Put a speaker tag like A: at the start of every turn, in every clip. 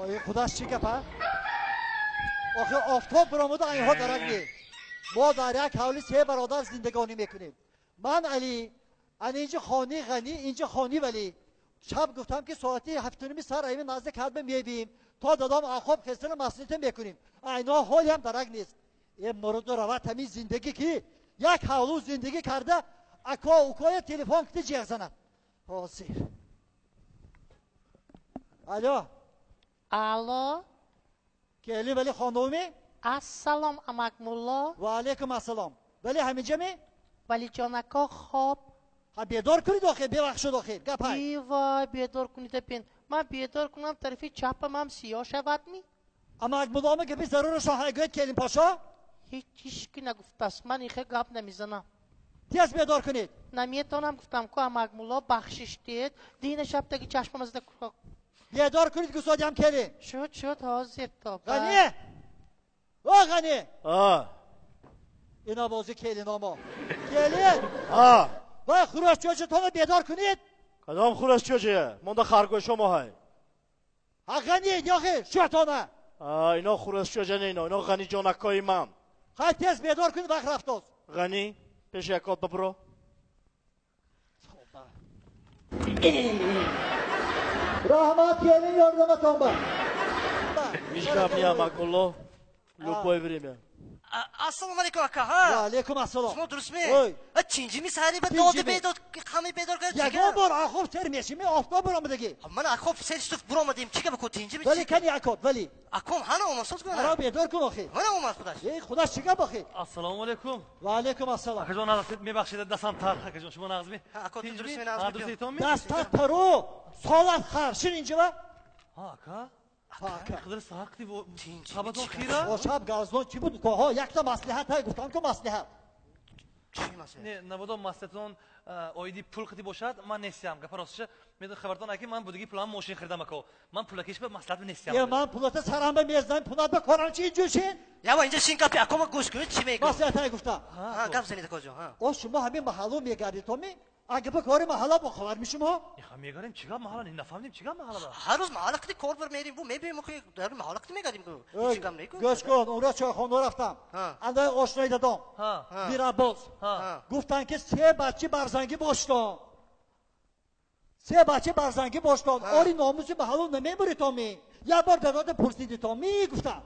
A: Ой, худаш чӣ гапа? Охир офтоб баромаду айнҳо дарак не. Мо дар як ҳавли се бародар зиндагонӣ мекунем. Ман Али, ана инҷа хони Ғанӣ, инҷа хони Валӣ. Шаб гуфтам ки соати 7:30 сар айни назди кадба мебием. То дадом ахоб хестана маслиҳата мекунем. Айнҳо ҳолиам дарак нест. Э муруду равад ҳамин зиндагӣ ки як ҳавлу зиндагӣ карда ако укоя телефон кити ҷеғ занад. Ҳозир. Алло.
B: Алло.
A: Кели Вали хонуми?
B: Ассалом, амак мулло.
A: Ва алейкум ассалом. Вали ҳаминҷами?
B: Валиҷонако хоб.
A: Ҳа бедор кунид охир, бевақт шуд охир. Гап ҳай.
B: Ивой, бедор кунид пен. Ман бедор кунам тарафи чапам ҳам сиёҳ шавад ми?
A: Амак мулломи гапи зарурашон ҳай гӯяд келин пошо?
B: Ҳеҷ ҳишки нагуфтааст. Ман ихе гап намезанам.
A: Тез бедор кунед.
B: Наметавонам гуфтам ку амак мулло бахшиш диҳед. Дина шаб таги чашмам зада
A: Бедор кунед гусодиам келин.
B: Шуд, шуд, ҳозир тоба.
A: Ғанӣ! О, Ғанӣ!
C: А.
A: Ина бози келиномо. Келин!
C: А.
A: Вай хурӯшчӯҷатонро бедор кунед.
C: Кадом хурӯшчӯҷа? Монда харгӯшомо ҳай.
A: Ҳа Ғанӣ, ёхи, шӯтона.
C: А, ино хурӯшчӯҷа не ино, ино Ғаниҷонакои ман.
A: Хай тез бедор кунед, вақт рафтост.
C: Ғанӣ, пеши якот бабуро.
A: Раҳмат келин ёрдаматон ба.
C: Ҳеҷ гап не, амакулло. Любое время.
D: Ассалому алейкум, ака. Ҳа.
A: Ва алейкум ассалом.
D: Шумо дурустми?
A: Ой.
D: А чинҷими сари ба
A: Тинҷими.
D: доди бедод, ҳами бедор кард.
A: Ягон бор ахоб сер мешими, офтоб баромадагӣ.
D: Ман ахоб сер шуд буромадим. Чӣ гап ку тинҷими?
A: Вали кани акот, вали.
D: Аком ҳана омад, соз кунад.
A: Ара бедор кун охир.
D: Ҳана омад худаш.
A: Эй, худаш чӣ гап охир?
E: Ассалому алейкум.
A: Ва алейкум ассалом.
E: Акаҷон, нағз мебахшед, дастам тар. Акаҷон, шумо нағзми?
D: Ҳа, ако, ту
E: Тинҷми?
D: дурустми, нағзми?
E: Ҳа, дуруститонми?
A: Дастат пару, солат хар, шин инҷа ва?
E: Ҳа, ака.
A: Ҳа, ака.
E: Қадр сахти во
D: Тинҷми
E: хабатон
D: чӣ
E: хира?
A: О шаб газлон чӣ буд? Коҳо, якта маслиҳат ҳай гуфтам ку маслиҳат.
D: Чӣ маслиҳат?
E: Не, набодо маслиҳатон оиди пул қити бошад, ман нестиям. Гапа ростиша, медон хабартон аки ман будиги пулам мошин хирдам ако. Ман пулакиш ба маслиҳат нестиям.
A: Е, ман пулата сарам ба мезанам, пулат ба корам чи инҷо шин?
D: Ява инҷа шин гапи акома гӯш кунед, чӣ мегӯ?
A: Маслиҳат ҳай гуфтам.
D: Ҳа, гап занед акоҷон, ҳа.
A: О, шумо ҳамин маҳалло мегардед, томи? Ага ба кори маҳалла бохабар мешумо?
E: Ха, мегарем, чӣ гап маҳалла? Не нафаҳмидем, чӣ гап маҳалла ба?
D: Ҳар рӯз маҳалла қити кор бар мерим, бу мебием, охи дар маҳалла қити мегардим ку.
A: Эй,
D: Чӣ гап неку?
A: Гӯш кун, онро чойхона рафтам.
D: Ҳа.
A: Андай ошнои дадом.
E: Ҳа.
D: Ҳа.
A: Мирабоз.
E: Ҳа.
D: Ҳа.
A: Гуфтанд ки се бачи барзангӣ боштон. Се бачи барзангӣ боштон.
D: Ҳа.
A: Ори номуси маҳалло намебурӣ томи. Як бор дадота пурсидӣ томи, гуфтам.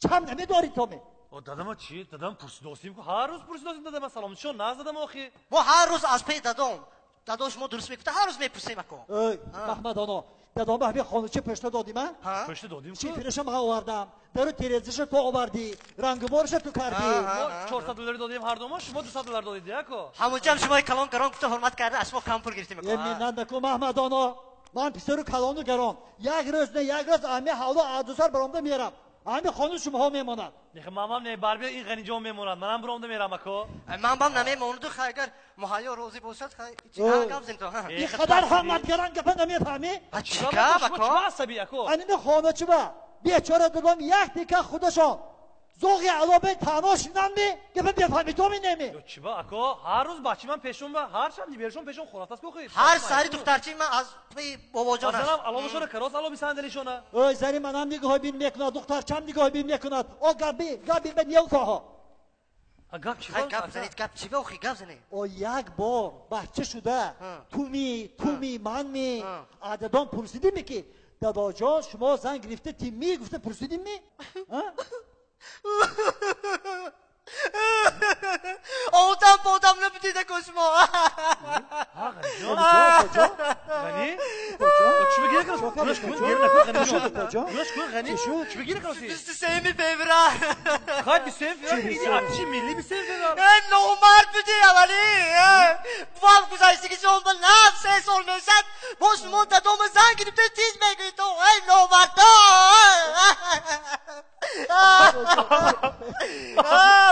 A: Чам намедорӣ томи.
E: О, дадама чӣ? Дадам пурсидосим ку. Ҳар рӯз пурсидосим дадама саломатшон нағз дадам охи.
D: Мо ҳар рӯз аз пей дадом. Дадош мо дуруст мегуфта, ҳар рӯз мепурсем ако.
A: Эй,
D: Ҳа.
A: Маҳмадоно, дадома ҳамин хонача пушта додим, а?
D: Ҳа?
E: Пушта додим ку.
A: Шифираша ман овардам. Дару терезаша ту овардӣ, рангубораша ту кардӣ.
D: Ҳа,
E: Мо
D: ҳа.
E: 400 доллар додем ҳар думо, шумо 200 доллар додед, ако.
D: Ҳамонҷам шумои калон гарон гуфта ҳурмат карда, аз шумо кам пул гирифтем ако.
A: Е, миннат накун, Маҳмадоно. Ман писару калону гарон. Як рӯз не, як рӯз ҳами ҳавло адусар баромда мерам. Ҳами хону шумоҳо мемонад.
E: Нехе мамам не, барбия ин Ғаниҷон мемонад. Манам баромда мерам ако.
D: Ман бам намемонаду, хай агар муҳайё розӣ бошад, хай чӣ
A: Ой.
D: гап занед то, ҳа.
E: Э,
A: Ин қадар ҳамматгаран гапа намефаҳмӣ?
D: Ҳа, чӣ
E: Шумо
D: гап
E: чӣ
D: ако?
E: асабӣ ако?
A: Анини хона чиба? Бечора дадом як тика худашон. Зоғи алобе таъно шинанми? Гапа бефаҳмӣ томи неми?
E: Ё чӣ ба ако? Ҳар рӯз бачи ман пешон ба, ҳар шаб нибершон пешон хӯрафтаст ку охи.
D: Ҳар сари духтарчи ман аз пей бобоҷонаш.
E: Азанам алобашона карос алоби сандалишона.
A: Ой, зани манам нигоҳ бин мекунад, духтарчам нигоҳ бин мекунад. О, габи, габи ба нев коҳо.
E: А гап чӣ
D: Хай
E: ба?
D: гап занед, гап чӣ ба охи, гап занед.
A: О, як бор бача шуда,
D: Ҳа.
A: туми, туми, манми,
D: Ҳа.
A: ададон пурсидими ки дадоҷон шумо зан гирифта тимми гуфта пурсидимми? Ҳа?
D: Одам ба одам набудида ку шумо.
E: Ҳа, Ғаниҷон.
A: Куҷо?
E: Ғанӣ?
A: Куҷо?
E: Чӣ бигир карос?
A: Чӣ
E: Гӯш кун,
A: куҷо?
E: гир накун, Ғаниҷон.
A: Куҷо?
E: Гӯш кун, Ғанӣ.
A: Чӣ шуд?
E: Чӣ бигир кароси?
D: 23 феврал.
E: Хай 23 феврал, иди акчи милли 23 феврал.
D: Э, номард будӣ аввалӣ. Э, бувам гузаштагӣ шумо ба нав се сол мешад. Бо шумо дадома зан гирифта чиз мегӯед то. Эй, номардо. А,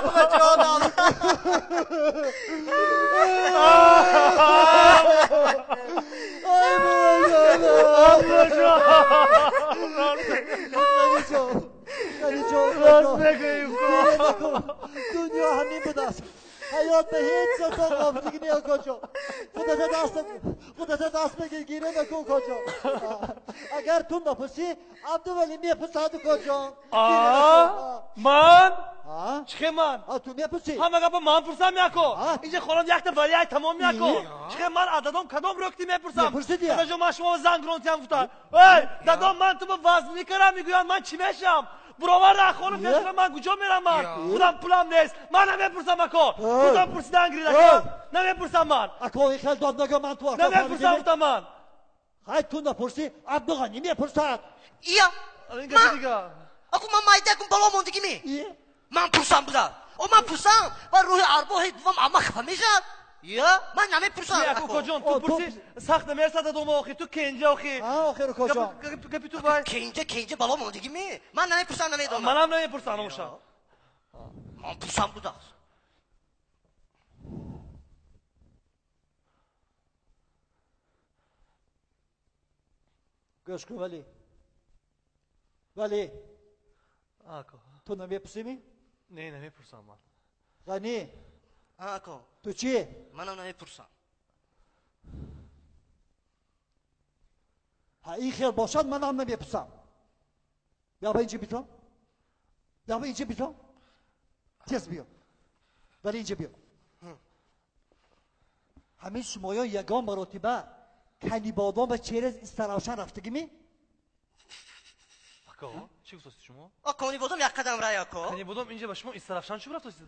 D: бобоҷонам.
A: Ай, бобоҷон! Ғаниҷон, Ғаниҷон,
C: Рост мегӯӣ,
A: дунё ҳамин будааст. Ҳаёт ба ҳеҷ чизо қофтагӣ не, укоҷон. Худата даст, худата даст бигир, гире накун, укоҷон. Агар ту напурсӣ, Абдувалӣ мепурсад, укоҷон.
E: Ман? Чӣ ман?
A: Ту мепурсӣ.
E: Ҳама гапа ман пурсам яко. Инҷа холам якта валиай тамом яко. Чӣ ман дадом кадом рӯкти мепурсам? Дадаҷон, ман шумо занг ронтиям гуфтам. Эй, дадом, ман ту ба вазн кардам, мегӯянд ман чӣ мешавам? Буроварда хонум пешам, ман куҷо мерам ман? Худам пулам нест. Ман намепурсам ако. Худам пурсидан гирид ако. Намепурсам ман.
A: Ако, ин хел дод нагӯ, ман ту ако.
E: Намепурсам гуфтам ман.
A: Хай, ту напурсӣ, Абдуғанӣ мепурсад.
D: Ия. Ако ман майда кун бало мондагӣ ми? Ман пурсам буда. О, ман пурсам, ва рӯҳи арвоҳи бувам амма хафа мешавад. Ия, ман намепурсам.
E: Укоҷон, ту пурсӣ, сахт намерасад дадома охи, ту кенҷа охи.
A: Охир, укоҷон.
E: Гапи ту вай.
D: Кенҷа, кенҷа бало мондагӣ ми? Ман намепурсам, намедонам.
E: Манам намепурсам, оша.
D: Ман пурсам буда.
A: Гӯш кун, Валӣ. Валӣ.
E: Ако.
A: Ту намепурсӣ ми?
E: Не, намепурсам ман.
A: Ғанӣ.
D: Ако.
A: Ту чӣ?
D: Манам намепурсам.
A: Ҳа, ин хел бошад, манам намепурсам. Биё ба инҷа битон. Биё ба инҷа битон. Тез биё. Вале инҷа биё. Ҳамин шумоён ягон маротиба Канибодом ба через Истаравшан рафтагӣ ми?
E: Ако, чӣ гуфтости шумо?
D: А Канибодом як қадам рай, ако.
E: Канибодом инҷа ба шумо Истаравшан чӣ рафтости?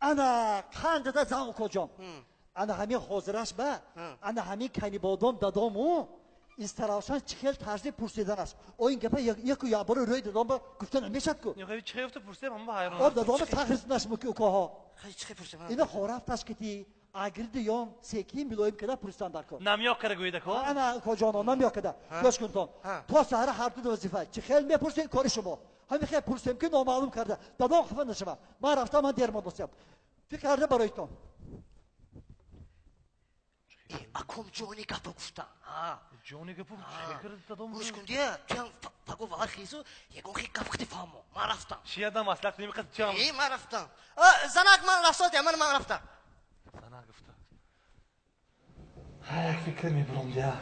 A: Ана қандада зан, укоҷон. Ана ҳамин ҳозираш ба, ана ҳамин Канибодом дадому Истаравшан чӣ хел тарзи пурсиданаш. О, ин гапа яку якбора рӯи дадом ба гуфта намешад ку.
E: Не, чӣ хел пурсидам, ҳама ҳайрон.
A: О, дадома тахрисинаш муки укоҳо.
D: Чӣ хел пурсидам?
A: Ина хорафташ кити агирди ём секин милоим када пурсидан дар кор.
E: Намёк када гӯида ко?
A: Ана укоҷоно, намёк када. Гӯш кунтон. То саҳара ҳар ду вазифа. Чӣ хел мепурсед, кори шумо. Ҳамин хел пурсем ки номаълум карда. Дадом хафа нашавад. Ман рафтам, ман дер мондосям. Фикр карда бароитон.
D: Аком ҷони гапа гуфтам.
E: Ҷони гапа чӣ карда дадом?
D: Гӯш кун дия, туям паго вар хизу, ягон хел гап хити фаҳмо. Ман рафтам.
E: Шиядам маслиҳат намеқад туям.
D: Э, ман рафтам. Занак, ман рафтам, ман рафтам.
E: Занак гуфта. Як фикр мебурам дия.